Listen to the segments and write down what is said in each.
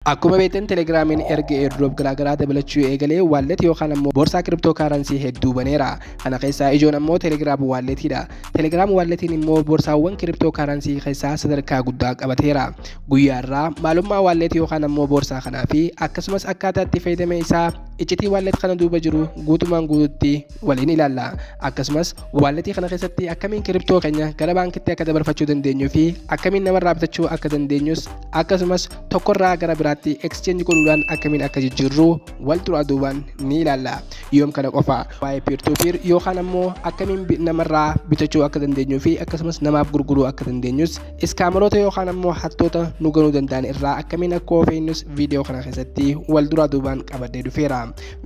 Akkuma beektan Telegramiin erga airdrop garaagaraa dabalachuu eegalee wallet yookaan ammoo boorsaa crypto currency hedduu baneera. Kana keessaa ijoon ammoo Telegram walletiidha. Telegram walletiin immoo boorsaawwan crypto currency keessaa sadarkaa guddaa qabateera. Guyyaa irraa maalummaa wallet yookaan ammoo boorsaa kanaa fi akkasumas akkaataa itti fayyadama isaa iccitii wallet kana duuba jiru guutumaan guututti waliin ilaalla. Akkasumas walletii kana keessatti akkamiin crypto keenya gara baankitti akka dabarfachuu dandeenyuu fi akkamiin namarraa bitachuu akka dandeenyus akkasumas tokkorraa gara biraatti exchange godhuudhaan akkamiin akka jijjiirru wal duraa duubaan ni ilaalla. Yoom kana qofa waa'ee peer to peer yookaan ammoo akkamiin namarraa bitachuu akka dandeenyuu fi akkasumas namaaf gurguruu akka dandeenyus iskaameroota yookaan ammoo hattoota nu ganuu danda'an irraa akkamiin akka of eegnus viidiyoo kana keessatti wal duraa duubaan qabadhee dhufeera.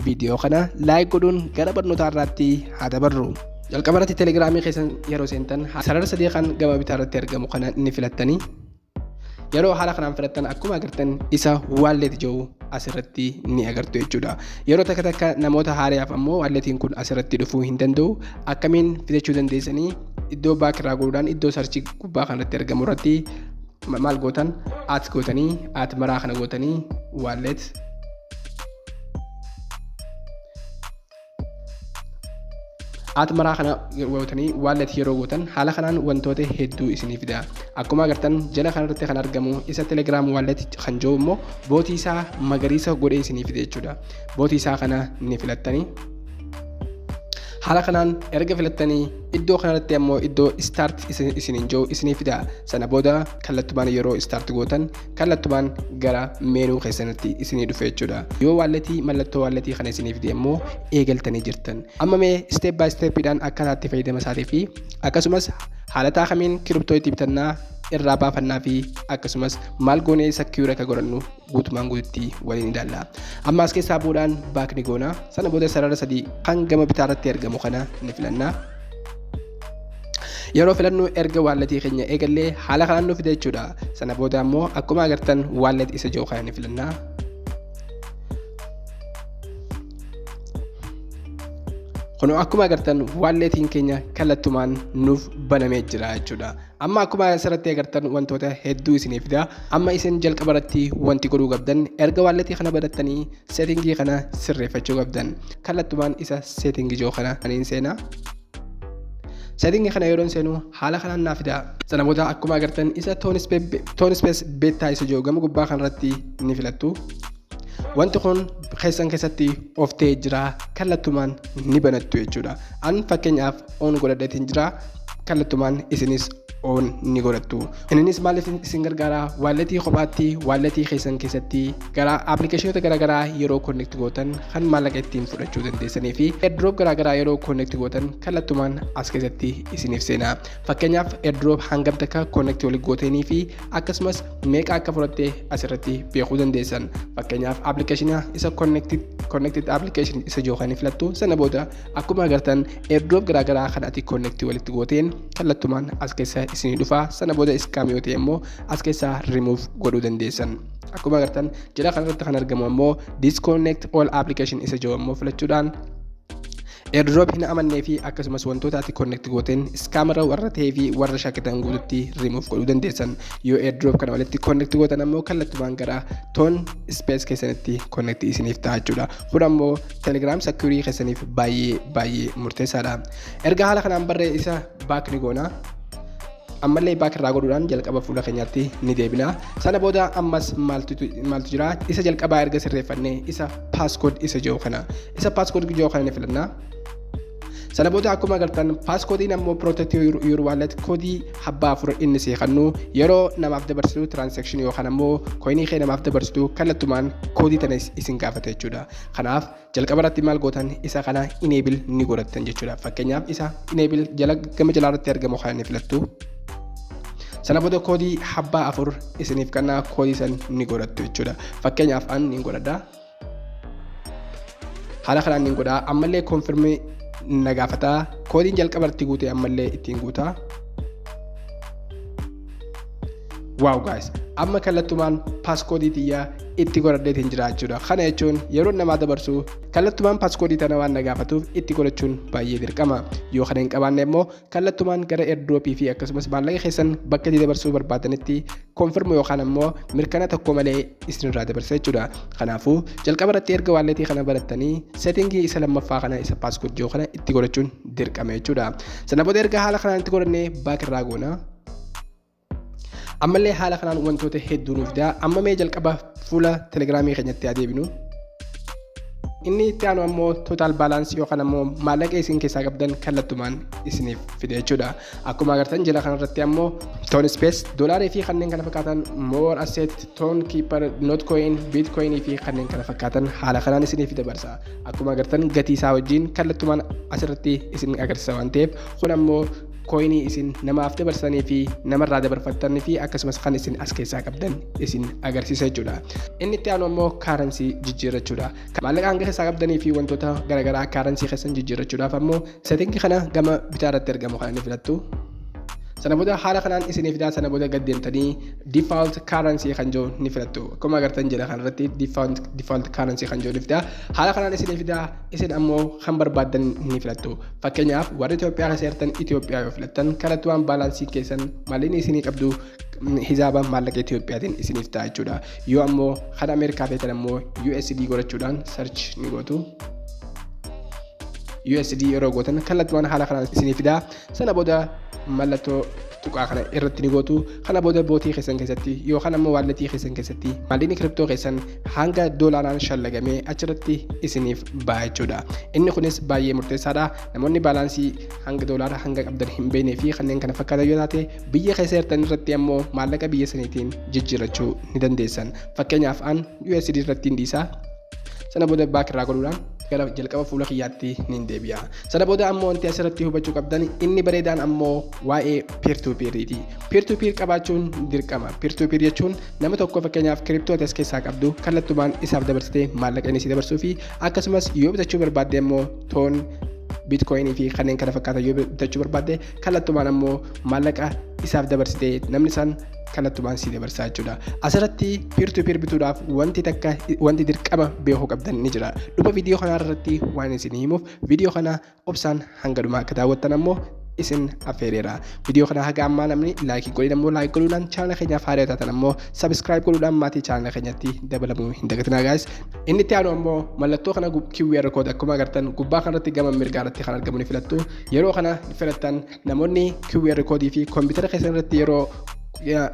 Viidiyoo kana like godhuun gara barnootaa irraatti haa dabarru. Jalqaba irratti Telegramii keessan yeroo seentan sarara sadii kan gama bitaa irratti argamu kana ni filattanii. Yeroo haala kanaan filattan akkuma agartan isa wallet jedhu asirratti ni agartu jechuudha. Yeroo takka takka namoota haaraaf ammoo walletiin kun asirratti dhufuu hin danda'u. Akkamiin fidachuu dandeessanii iddoo back irraa godhuudhaan iddoo sarchii gubbaa kanarratti argamu irratti maal gootan at gootanii at maraa kana gootanii wallet at maraa kana gootanii wallet yeroo gootan haala kanaan wantoota hedduu isinii fida. Akkuma agartan jala kanarratti kan argamu isa Telegram wallet kan jiru immoo bootii isaa magariisa godhee isinii fida jechuudha. Bootii isaa kana ni filattanii. Haala kanaan erga filattanii iddoo kanarratti ammoo iddoo start isiniin jiru isinii fida. Sana booda kallattumaan yeroo start gootan kallattumaan gara meenuu keessanitti isinii dhufe jechuudha. Yoo walletii mallattoo walletii kana isinii fide ammoo eegaltanii jirtan. Amma mee step by stepidhaan akkaataa itti fayyadama isaatii fi akkasumas haalataa kamiin kiriptoo itti bitannaa irraa baafannaa fi akkasumas maal goonee secure akka godhannu guutumaan guututti waliin ilaalla. Amma as keessaa bu'uudhaan back ni goona. Sana booda sarara sadii kan gama bitaa irratti argamu kana ni filanna. Yeroo filannu erga walletii keenya eegallee haala kanaan nu fida jechuudha. Sana booda ammoo akkuma agartan wallet isa jiru kana ni filanna. Kunoo akkuma agartan walletiin keenya kallattumaan nuuf banamee jira jechuudha. Amma akkuma asirratti agartan wantoota hedduu isiniif fida. Amma isin jalqaba irratti wanti godhuu qabdan erga walletii kana banattanii settingii kana sirreeffachuu qabdan. Kallattumaan isa settingii jiru kana aniin seenaa. Settingii kana yeroo seenu haala kanaan naaf fida. Sana booda akkuma agartan isa Tone Space Beta isa jiru gama gubbaa kanarratti ni filattu. Wanti kun keessan keessatti of ta'ee jira kallattumaan ni banattu jechuudha. An fakkeenyaaf on godhadheetiin jira kallattumaan isinis on ni godhattu. Innis maaliif isin gargaara? Walletii kophaatti walletii keessan keessatti gara appilikeeshinoota garaagaraa yeroo connect gootan kan maallaqa ittiin fudhachuu dandeessanii fi airdrop garaagaraa yeroo connect gootan kallattumaan as keessatti isiniif seena. Fakkeenyaaf airdrop hangam takka connect waliin gootanii fi akkasumas meeqa akka fudhatte asirratti beekuu dandeessan. Fakkeenyaaf appilikeeshina isa connected application isa jiru kan filattu sana booda akkuma agartan airdrop garaagaraa kan ati connect walitti gooteen kallattumaan as keessa isinii dhufa. Sana booda scam yoo ta'e immoo as keessaa remove godhuu dandeessan. Akkuma agartan jala kanarratti kan argamu ammoo disconnect all application isa jiru ammoo filachuudhaan airdrop hin amannee fi akkasumas wantoota ati connect gooteen scamera warra ta'ee fi warra shakkitan guututti remove godhuu dandeessan. Yoo airdrop kana walitti connect gootan ammoo kallattumaan gara Tone Space keessanitti connect isiniif ta'a jechuudha. Kun ammoo Telegram security keessaniif baay'ee baay'ee murteessaadha. Erga haala kanaan barree isa back ni goona. Ammallee back irraa godhuudhaan jalqaba fuula keenyaatti ni deebina. Sana booda ammas maaltu jira? Isa jalqabaa erga sirreeffannee isa passcode isa jiru kana. Isa passcode jiru kana ni filanna. Sana booda akkuma agartan passcodeiin ammoo protect your wallet koodii habbaa afur inni seeqannu yeroo namaaf dabarsitu transaction yookaan ammoo coinii kee namaaf dabarsitu kallattumaan koodii tana isin gaafata jechuudha. Kanaaf jalqaba irratti maal gootan isa kana enable ni godhattan jechuudha. Fakkeenyaaf isa enable jala gama jalaa irratti argamu kana ni filattu. Sana booda koodii habbaa afur isiniif kennaa koodii san ni godhattu jechuudha. Fakkeenyaaf an ni godhadha. Haala kanaan ni godha. Ammallee confirm na gaafata. Koodiin jalqaba irratti guute ammallee ittiin guuta. Wow guys, Amma kallattumaan passcode xiyyaa itti godhadheetiin jira jechuudha. Kana jechuun yeroo namaa dabarsu kallattumaan passcode tana waan na gaafatuuf itti godhachuun baay'ee dirqama. Yoo kana hin qabaanne immoo kallattumaan gara airdrop fi akkasumas maallaqa keessan bakka itti dabarsuu barbaadanitti confirm yookaan ammoo mirkana tokko malee isinirraa dabarsa jechuudha. Kanaafuu jalqaba irratti erga wallet kana barattanii setting isa lammaffaa kana isa passcode jiru kana itti godhachuun dirqama jechuudha. Sana booda erga haala kanaan itti godhannee back irraa goona. Ammallee haala kanaan wantoota hedduu nuuf fidaa. Amma mee jalqaba fuula telegiraamii keenyatti adeemnu. Inni itti aanu ammoo total balance yookaan ammoo maallaqa isin keessaa qabdan kallattumaan isiniif fide jechuudha. Akkuma agartan jala kanarratti ammoo TON Space, doolaarii fi kanneen kana fakkaatan, more asset, Tonkeeper, Notcoin, Bitcoin fi kanneen kana fakkaatan haala kanaan isiniif dabarsa. Akkuma agartan gatii isaa wajjin kallattumaan asirratti isin agarsiisa waan ta'eef, kun ammoo coin isin namaaf dabarsanii fi namarraa dabarfattanii fi akkasumas kan isin as keessaa qabdan isin agarsiisa jechuudha. Inni itti aanu ammoo currency jijjiirrachuudha. Maallaqa hanga keessaa qabdanii fi wantoota garaagaraa currency keessan jijjiirrachuudhaaf ammoo setting kana gama bitaa irratti argamu kana ni filattu. Sana booda haala kanaan isinii fidaa. Sana booda gad deemtanii default currency kan jiru ni filattu. Akkuma agartan jala kanarratti default currency kan jiru ni fidaa. Haala kanaan isinii fidaa, isin ammoo kan barbaaddan ni filattu. Fakkeenyaaf, warri Itoophiyaa keessa jirtan Itoophiyaa yoo filattan, kallattumaan balance keessan maallaqni isinii qabdu hisaaba maallaqa Itoophiyaatiin isiniif ta'a jechuudha. Yoo ammoo kan Ameerikaa feetan ammoo USD godhachuudhaan search ni gootu. USD yeroo gootan kallattumaan haala kanaan isinii fidaa. Sana booda mallattoo tuqaa kana irratti ni gootu. Kana booda bot keessan keessatti yookaan ammoo wallet keessan keessatti maallaqni crypto keessan hanga doolaaraan shallagamee achirratti isiniif ba'a jechuudha. Inni kunis baay'ee murteessaadha. Namoonni balance hanga doolaara hanga qabdan hin beeknee fi kanneen kana fakkaatan yoo taate, biyya keessa jirtan irratti ammoo maallaqa biyya saniitiin jijjiirrachuu ni dandeessan. Fakkeenyaaf, an USD irratti hin dhiisaa. Sana booda back irraa godhuudhaan gara jalqaba fuula kiyyaatti ni deebi'a. Sana booda ammoo wanti asirratti hubachuu qabdan inni bareedaan ammoo waa'ee peer to peeriiti. Peer to peer qabaachuun dirqama. Peer to peer jechuun nama tokko, fakkeenyaaf, crypto ati as keessaa qabdu kallattumaan isaaf dabarsitee maallaqa inni si dabarsuu fi akkasumas yoo bitachuu barbaadde ammoo TON, Bitcoin fi kanneen kana fakkaatan yoo bitachuu barbaadde, kallattumaan ammoo maallaqa isaaf dabarsitee namni san kallattumaan si dabarsaa jechuudha. Asirratti peer to peer bituudhaaf wanti takka wanti dirqama beekuu qabdan ni jira. Dhuma viidiyoo kanaa irratti waan isin himuuf viidiyoo kana obsaan hanga dhumaa akka daawwattan ammoo isin affeereera. Viidiyoo kana haga ammaa namni like godhin ammoo like godhuudhaan, chaanala keenyaaf haaraa taatan ammoo subscribe godhuudhaan maatii chaanala keenyatti dabalamuu hin dagatinaa, guys. Inni itti aanu ammoo mallattoo kana QR code akkuma agartan gubbaa kanarratti gama mirgaa irratti kan argamu ni filattu. Yeroo kana filattan namoonni QR code fi koompitara keessan irratti yeroo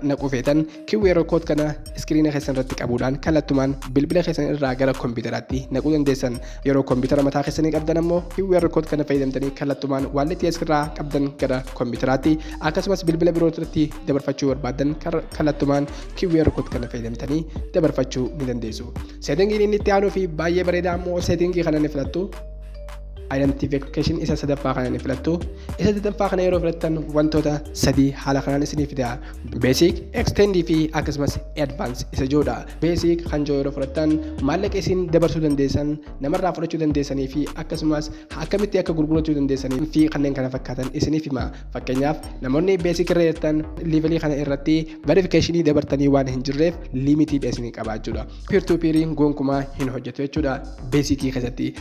naquu feetan QR code kana screen keessan irratti qabuudhaan kallattumaan bilbila keessan irraa gara koompitaraatti naquu dandeessan. Yeroo koompitara mataa keessanii qabdan ammoo QR code kana fayyadamtanii kallattumaan wallet asirraa qabdan gara koompitaraatti akkasumas bilbila biroo irratti dabarfachuu barbaaddan kallattumaan QR code kana fayyadamtanii dabarfachuu ni dandeessu. Settingiin inni itti aanuu fi baay'ee bareedaa ammoo setting kana ni filattu. Identification isa sadaffaa kana ni filattu. Isa sadaffaa kana yeroo filattan wantoota sadii haala kanaan isinii fida: basic, extend fi akkasumas advance isa jiruudha. Basic kan jiru yeroo filattan maallaqa isin dabarsuu dandeessan, namarraa fudhachuu dandeessanii fi akkasumas akkamitti akka gurgurachuu dandeessanii fi kanneen kana fakkaatan isiniif hima. Fakkeenyaaf, namoonni basic irra jirtan level kana irratti verification dabartanii waan hin jirreef limitiidha isinii qaba jechuudha. Peer to peeriin gonkumaa hin hojjetu jechuudha basic keessatti.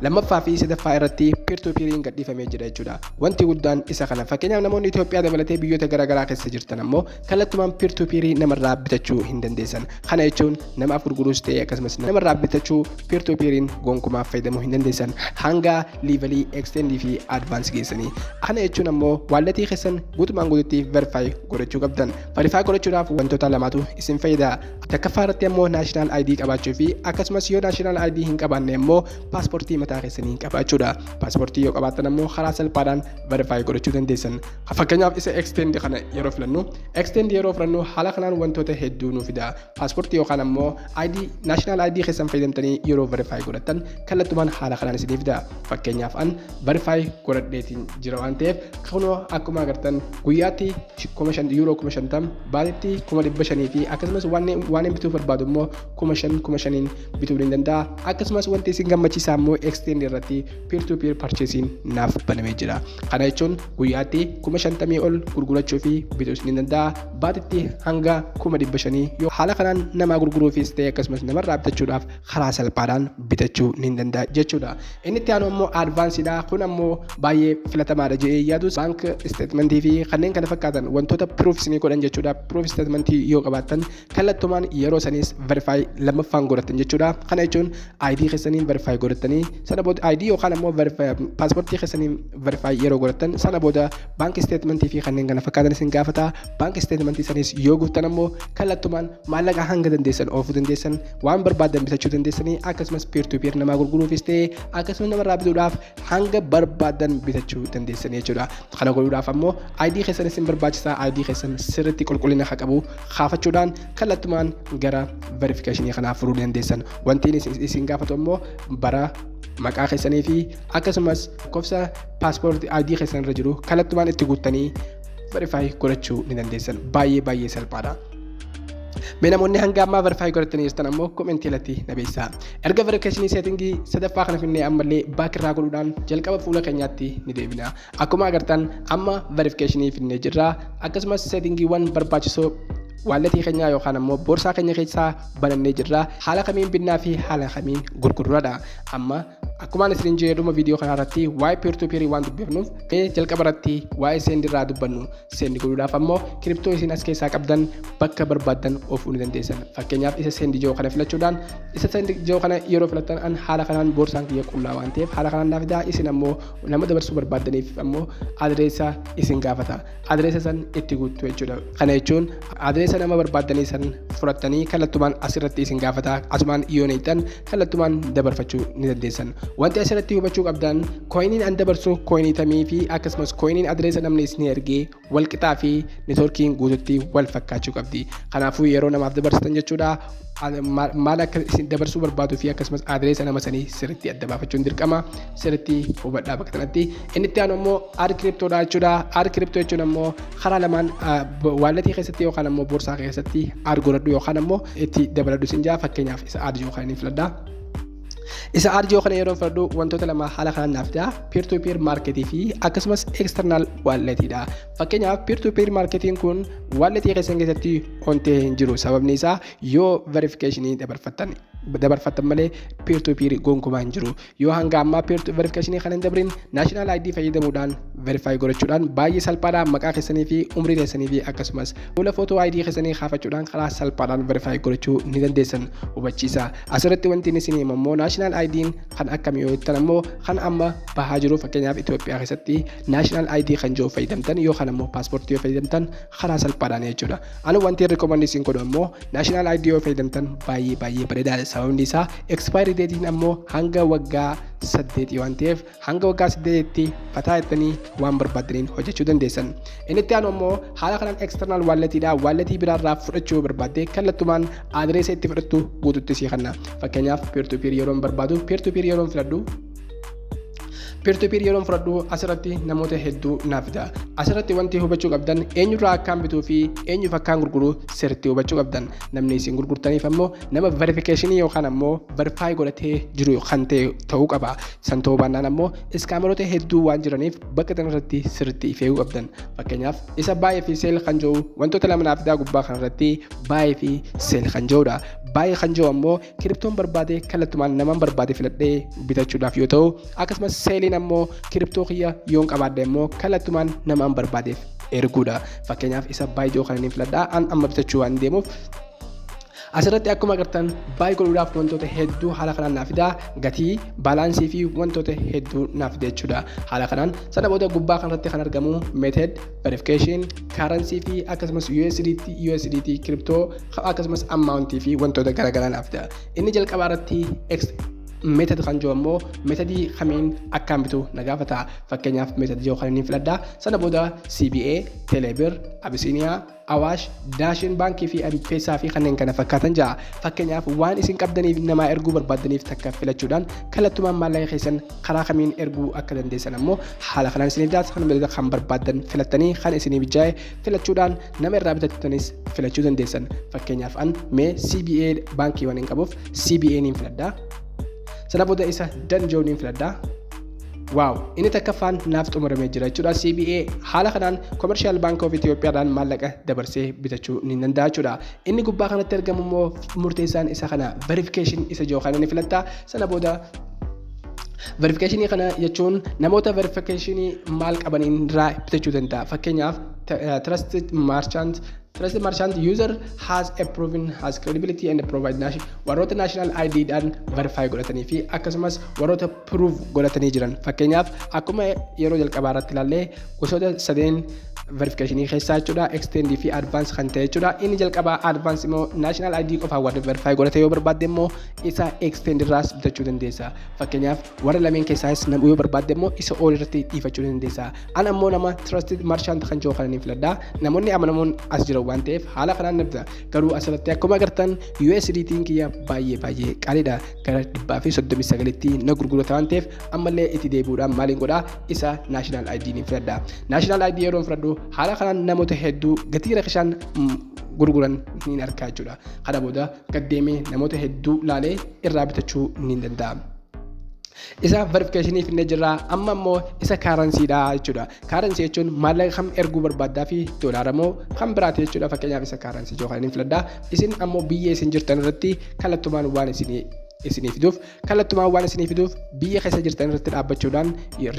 Lammaffaa fi sadaffaa irratti peer to peeriin gadhiifamee jira jechuudha. Wanti guddaan isa kana. Fakkeenyaaf, namoonni Itoophiyaa dabalatee biyyoota garaagaraa keessa jirtan ammoo kallattumaan peer to peer namarraa bitachuu hin dandeessan. Kana jechuun namaaf gurguruus ta'e akkasumas namarraa bitachuu peer to peeriin gonkumaa fayyadamuu hin dandeessan hanga level extend fi advance geessanii. Kana jechuun ammoo wallet keessan guutumaan guututti verify godhachuu qabdan. Verify godhachuudhaaf wantoota lamaatu isin fayyada. Takkaffaa irratti ammoo national ID qabaachuu fi akkasumas yoo national ID hin qabaanne ammoo paaspoortii mataa keessanii qabaachuudha. Paaspoortii yoo qabaattan ammoo karaa salphaadhaan verify godhachuu dandeessan. Fakkeenyaaf, isa extend kana yeroo filannu, extend yeroo filannu haala kanaan wantoota hedduu nu fida. Paaspoortii yookaan ammoo ID, national ID keessan fayyadamtanii yeroo verify godhattan kallattumaan haala kanaan isinii fida. Fakkeenyaaf, an verify godhadheetiin jira waan ta'eef, kunoo akkuma agartan guyyaatti yuuroo 50,000, baatitti 500,000 fi akkasumas waan Waan hin bituu barbaadu immoo 5,000 5,000 bituu ni danda'a. Akkasumas wanti isin gammachiisaa immoo extend irratti peer to peer purchasing naaf banamee jira. Kana jechuun guyyaatti 50,000 ol gurgurachuu fi bituus ni danda'a. Baatitti hanga 500,000 yoo haala kanaan namaa gurguruufis ta'e akkasumas namarraa bitachuudhaaf karaa salphaadhaan bitachuu ni danda'a jechuudha. Inni itti aanu immoo advancedha. Kun ammoo baay'ee filatamaadha jedhee yaadu bank statementii fi kanneen kana fakkaatan wantoota proof isinii godhan jechuudha. Proof statementii yoo qabaattan kallattumaan yeroo sanis verify lammaffaan godhatan jechuudha. Kana jechuun ID keessaniin verify godhatanii sana booda ID yookaan ammoo paaspoortii keessaniin verify yeroo godhatan sana booda bank statementii fi kanneen kana fakkaatan isin gaafata. Bank statementii sanis yoo guuttan ammoo kallattumaan maallaqa hanga dandeessan oofuu dandeessan, waan barbaadan bitachuu dandeessanii, akkasumas peer to peer namaa gurguruufis ta'e akkasumas namarraa bituudhaaf hanga barbaadan bitachuu dandeessan jechuudha. Kana godhuudhaaf ammoo ID keessan isin barbaachisaa. ID keessan sirriitti qulqullina haa qabu kaafachuudhaan kallattumaan gara verificationii kanaa furuu dandeessan. Wanti isin gaafatu ammoo bara, maqaa keessanii fi akkasumas lakkoofsa paaspoortii ID keessan irra jiru kallattumaan itti guuttanii verify godhachuu ni dandeessan. Baay'ee baay'ee salphaadha. Mee namoonni hanga ammaa verify godhatanii jirtan ammoo commentii irratti na beeksisaa. Erga verificationii settingii sadaffaa kana finnee ammallee back irraa godhuudhaan jalqaba fuula keenyaatti ni deebina. Akkuma agartan amma verificationii finnee jirra. Akkasumas settingiiwwan barbaachisoo walletii keenyaa yookaan ammoo boorsaa keenya keessaa banannee jirra. Haala kamiin binnaa fi haala kamiin gurgurradha? Amma akkumaan isin jedhuma viidiyoo kana irratti waa'ee peer to peer waan dubbifnuuf jalqaba irratti waa'ee send irraa dubbannu. Send godhuudhaaf ammoo crypto isin as keessaa qabdan bakka barbaaddan oofuu ni dandeessan. Fakkeenyaaf isa send jiru kana filachuudhaan, isa send jiru kana yeroo filattan an haala kanaan boorsaan kiyya qullaa waan ta'eef haala kanaan naaf fidaa. Isin ammoo nama dabarsuu barbaaddaniif ammoo adreessa isin gaafata. Adreessa san itti guuttu jechuudha. Kana jechuun adreessa nama barbaaddanii san fudhattanii kallattumaan asirratti isin gaafata. Asumaan yoo neeyxan kallattumaan dabarfachuu ni dandeessan. Wanti asirratti hubachuu qabdan coiniin an dabarsu coinii tamii fi akkasumas coiniin adreessa namni isin ergee wal qixaa fi networkiin guututti wal fakkaachuu qabdi. Kanaafuu yeroo namaaf dabarsitan jechuudha, maal akka isin dabarsuu barbaaduu fi akkasumas adreessa nama sanii sirriitti adda baafachuun dirqama. Sirriitti hubadhaa bakka kanatti. Inni itti aanu immoo add cryptodha jechuudha. Add crypto jechuun ammoo karaa lamaan walletii keessatti yookaan ammoo boorsaa keessatti add godhadhu yookaan ammoo itti dabaladhu isin jaa. Fakkeenyaaf isa add yookaan inni filadhaa. Isa add kana yeroo filadhu wantoota lama haala kanaan naaf fidaa: peer to peer marketii fi akkasumas external walletiidha. Fakkeenyaaf peer to peer marketiin kun walletii keessan keessatti ontee hin jiru. Sababni isaa yoo verificationii dabarfattan malee peer to peer gonkumaa hin jiru. Yoo hanga ammaa peer to verificationii kana hin dabrin, national ID fayyadamuudhaan verify godhachuudhaan baay'ee salphaadhaan maqaa keessanii fi umrii keessanii fi akkasumas fuula footoo ID keessanii kaafachuudhaan karaa salphaadhaan verify godhachuu ni dandeessan. Hubachiisa. Asirratti wanti inni isin himu immoo national ID'n kan akkamii yoo jettan ammoo kan amma bahaa jiru, fakkeenyaaf Itoophiyaa keessatti national ID kan jiru fayyadamtan yookaan ammoo paaspoortii yoo fayyadamtan karaa salphaadhaan jechuudha. Ani wanti recommend isin godhu ammoo national ID yoo fayyadamtan baay'ee baay'ee bareedaadha. Sababni isaa expiry datein ammoo hanga waggaa 8 waan ta'eef hanga waggaa 8tti fataa jettanii waan barbaaddaniin hojjechuu dandeessan. Inni itti aanu ammoo haala kanaan external walletiidha. Walletii biraarraa fudhachuu barbaadde kallattumaan adreessa itti fudhattu guututti sii kenna. Fakkeenyaaf peer to peer yeroo barbaadu peer to peer yeroo filadhu, peer to peer yeroon fudhadhu asirratti namoota hedduu naaf fida. Asirratti wanti hubachuu qabdan eenyurraa akkaan bituu fi eenyuuf akkaan gurguru sirriitti hubachuu qabdan. Namni isin gurgurtaniif ammoo nama verificationii yookaan ammoo verify godhatee jiru kan ta'e ta'uu qaba. San ta'uu baannaan ammoo scammeroota hedduu waan jiraniif bakka kanarratti sirriitti ifeeguu qabdan. Fakkeenyaaf isa buy fi sell kan jiru wantoota lama naaf fidaa gubbaa kanarratti, buy fi sell kan jirudha. Buy kan jiru ammoo cryptoon barbaade kallattumaan naman barbaade filadhee bitachuudhaaf yoo ta'u, akkasumas selliin ammoo crypto kiyya yoon qabaadde immoo kallattumaan namaan barbaadeef erguudha. Fakkeenyaaf isa buy jiru kan inni filadhaa, an amma bitachuu waan deemuuf. Asirratti akkuma agartan buy godhuudhaaf wantoota hedduu haala kanaan naaf fidaa, gatii, balanceii fi wantoota hedduu naaf fida jechuudha. Haala kanaan sana booda gubbaa kanarratti kan argamu method, verification, currency fi akkasumas USDT, USDT crypto, akkasumas amount fi wantoota garaagaraa naaf fida. Inni jalqabaa irratti Method kan jiru ammoo methodii kamiin akkaan bitu na gaafata. Fakkeenyaaf method jiru kan inni filadha. Sana booda CBE, Telebirr, Abisiiniyaa, Awaash, Daashin Baankii fi M-Pesa fi kanneen kana fakkaatan jira. Fakkeenyaaf waan isin qabdaniif namaa erguu barbaaddaniif takka filachuudhaan kallattumaan maallaqa keessan karaa kamiin erguu akka dandeessan ammoo haala kanaan isiniif daata. Kan booda kan barbaaddan filattanii kan isiniif mijaa'e filachuudhaan nama irraa bitattanis filachuu dandeessan. Fakkeenyaaf an mee CBE baankii waan hin qabuuf CBE niin filadha. Sana booda isa done jedhu niin filadha. Wow, inni takkaffaan naaf xumuramee jira jechuudha. CBE haala kanaan Commercial Bank of Ethiopiaadhaan maallaqa dabarsee bitachuu ni danda'a jechuudha. Inni gubbaa kanatti argamu immoo murteessaan isa kana verification isa jiru kana ni filatta. Sana booda verification kana jechuun namoota verification maal qabaniin irraa bitachuu danda'a. Fakkeenyaaf trusted merchant user has a proven has credibility and provide national warroota national ID dhaan verify godhatanii fi akkasumas warroota proof godhatanii jiran. Fakkeenyaaf akkuma yeroo jalqabaa irratti ilaallee gosoota sadeen verificationii keessaa jechuudha, extend fi advance kan ta'e jechuudha. Inni jalqabaa advance immoo national ID qofaan warra verify godhate yoo barbaadde immoo isa extend irraas bitachuu dandeessa. Fakkeenyaaf warra lameen keessaas nama yoo barbaadde immoo isa all irratti dhiifachuu dandeessa. An ammoo nama trusted merchant kan jiru kana ni filadha. Namoonni amanamoon as jiran waan ta'eef haala kanaan ni bita. Garuu asirratti akkuma agartan USDT kiyya baay'ee baay'ee qaaliidha. Gara 139tti na gurgurata waan ta'eef ammallee itti deebi'uudhaan maaliin godhaa? Isa national ID ni filadha. National ID yeroo filadhu haala kanaan namoota hedduu gatii rakishaan gurguran ni argaa jechuudha. Kana booda gaddeemee namoota hedduu laalee irraa bitachuu ni danda'a. Isa verificationii finnee jirra, amma immoo isa currencydha jechuudha. Currency jechuun maallaqa kam erguu barbaaddaa fi doolaara moo kan biraati jechuudha. Fakkeenyaaf isa currency jiru kan inni filadhaa. Isin ammoo biyya isin jirtan irratti kallattumaan waan isinii fiduuf biyya keessa jirtan irratti dhaabbachuudhaan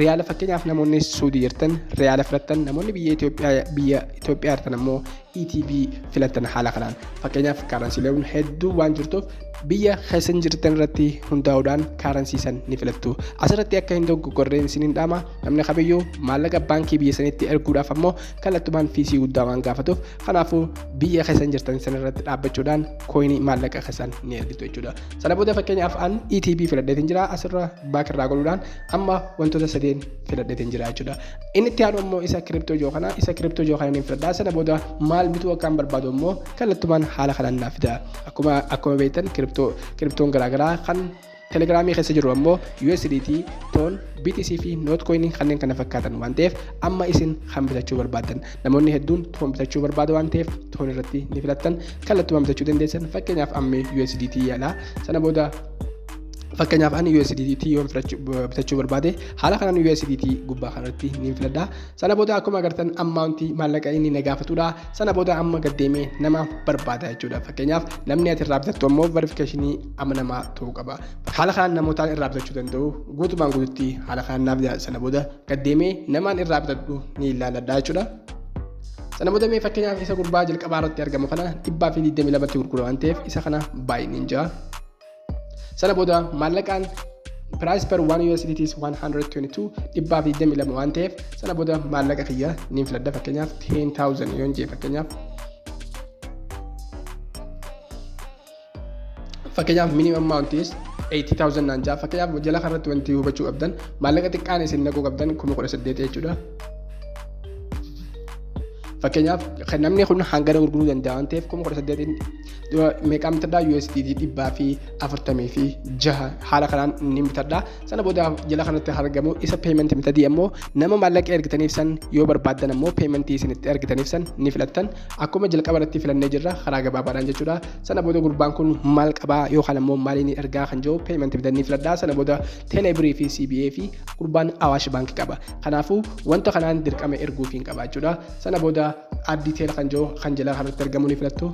riyaala, fakkeenyaaf namoonni Suudii jirtan riyaala filattan, namoonni biyya Itoophiyaa jirtan ammoo ETB filattan. Haala kanaan fakkeenyaaf currencyleen hedduu waan jirtuuf biyya keessa jirtan irratti hundaa'uudhaan currency san ni filattu. Asirratti akka hin dogoggorreen isiniin dhaama. Namni kamiyyuu maallaqa baankii biyya sanitti erguudhaaf ammoo kallattumaan feesii guddaa waan gaafatuuf, kanaafuu biyya keessa jirtan san irratti dhaabbachuudhaan coinii maallaqa keessan ni ergitu jechuudha. Sana booda fakkeenyaaf an ETB filadheetiin jira. Asirra back irraa godhuudhaan amma wantoota sadeen filadheetiin jira jechuudha. Inni itti aanu ammoo isa crypto jiru kana, isa crypto jiru kana ni filadha. Sana booda maal bituu akkaan barbaadu ammoo kallattumaan haala kanaan naaf fida. Akkuma beektan cryptoon garaagaraa kan Telegramii keessa jiru ammoo USDT, TON, BTC fi Notcoin kanneen kana fakkaatan waan ta'eef amma isin kan bitachuu barbaaddan, namoonni hedduun TON bitachuu barbaadu waan ta'eef TON irratti ni filattan, kallattumaan bitachuu dandeessan. Fakkeenyaaf amma USDT yaala. Sana booda fakkeenyaaf ani USDT yoo bitachuu barbaade haala kanaan USDT gubbaa kanatti ni filadha. Sana booda akkuma agartan amountii maallaqa inni na gaafatudha. Sana booda amma gaddeemee nama barbaada jechuudha. Fakkeenyaaf namni ati irraa bitattu ammoo verificationii amanamaa ta'uu qaba. Haala kanaan namootaan irraa bitachuu danda'u guutumaan guututti haala kanaan naaf. Sana booda gaddeemee namaan irraa bitadhu ni ilaaladha jechuudha. Sana booda mee fakkeenyaaf isa gurbaa jalqabaa irratti argamu kana 122tti gurgura waan ta'eef isa kana baay'inni jira. Sana booda maallaqaan price per 1 USDT is 122, 122 waan ta'eef sana booda maallaqa kiyya niin filadha. Fakkeenyaaf 10,000 yoon jee, fakkeenyaaf minimum amount is 80,000 naan jaa. Fakkeenyaaf jala kanarratti wanti hubachuu qabdan maallaqa xiqqaan isin naquu qabdan 18,000 jechuudha. Fakkeenyaaf namni kun hangana gurguruu danda'a waan ta'eef 18,000 meeqaan bitadhaa? USDT 146 haala kanaan ni bitadhaa. Sana booda jala kanatti argamu isa payment methodii ammoo nama maallaqa ergitaniif san yoo barbaaddan ammoo paymentii isinitti ergitaniif san ni filattan. Akkuma jalqaba irratti filannee jirra karaa gabaabaadhaan jechuudha. Sana booda gurbaan kun maal qabaa yookaan ammoo maaliin ergaa kan jiru payment method ni filadhaa. Sana booda Telebirrii fi CBE fi gurbaan Awaash Baankii qaba. Kanaafuu wanta kanaan dirqama erguuf hin qaba jechuudha. Sana booda add detail kan jiru kan jala kanatti argamu ni filattu.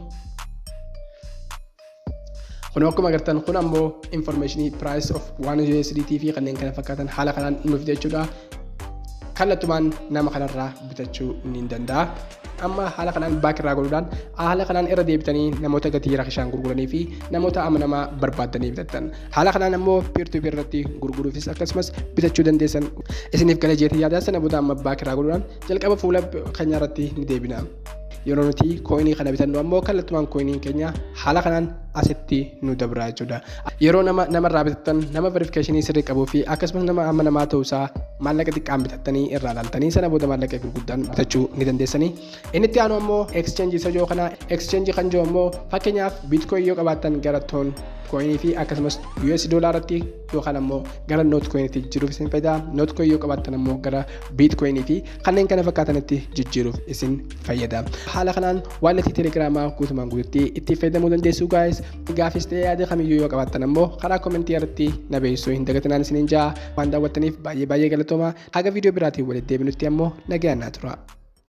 Kun akkuma agartan kun ammoo informationii price of 1 USDT fi kanneen kana fakkaatan haala kanaan nuuf jechuudha. Kallattumaan nama kanarraa bitachuu ni danda'a. Amma haala kanaan back irraa godhuudhaan haala kanaan irra deebitanii namoota gatii rakishaan gurguranii fi namoota amanamaa barbaaddanii bitattan. Haala kanaan ammoo peer to peer irratti gurguruufis akkasumas bitachuu dandeessan. Isiniif galee jeetii yaada. Sana booda amma back irraa godhuudhaan jalqaba fuula keenya irratti ni deebina. Yeroo nuti coinii kana bitannu ammoo kallattumaan coiniin keenya haala kanaan asitti nu dabra jechuudha. Yeroo nama namarraa bitattan nama verification sirrii qabuu fi akkasumas nama amanamaa ta'uusaa maallaqa xiqqaan bitattanii irraa laaltanii sana booda maallaqa gurguddaan bitachuu ni dandeessanii. Inni itti aanu ammoo exchange isa jiru kana. Exchange kan jiru ammoo fakkeenyaaf Bitcoin yoo qabaattan gara Ton coinii fi akkasumas US doolaaratti yookaan ammoo gara Notcoinitti jijjiiruuf isin fayyada. Notcoin yoo qabaattan ammoo gara Bitcoinii fi kanneen kana fakkaatanitti jijjiiruuf isin fayyada. Haala kanaan walletii Telegiraamaa guutumaan guututti itti fayyadamuu dandeessu, guys. Gaafis ta'ee yaada kamiyyuu yoo qabaattan ammoo karaa commentii irratti na beeksisuu hin dagatinaan isiniin ja'a. Waan daawwattaniif baay'ee baay'ee galatooma. Haga viidiyoo biraatiin walitti deebinutti ammoo nagayaan naa tura.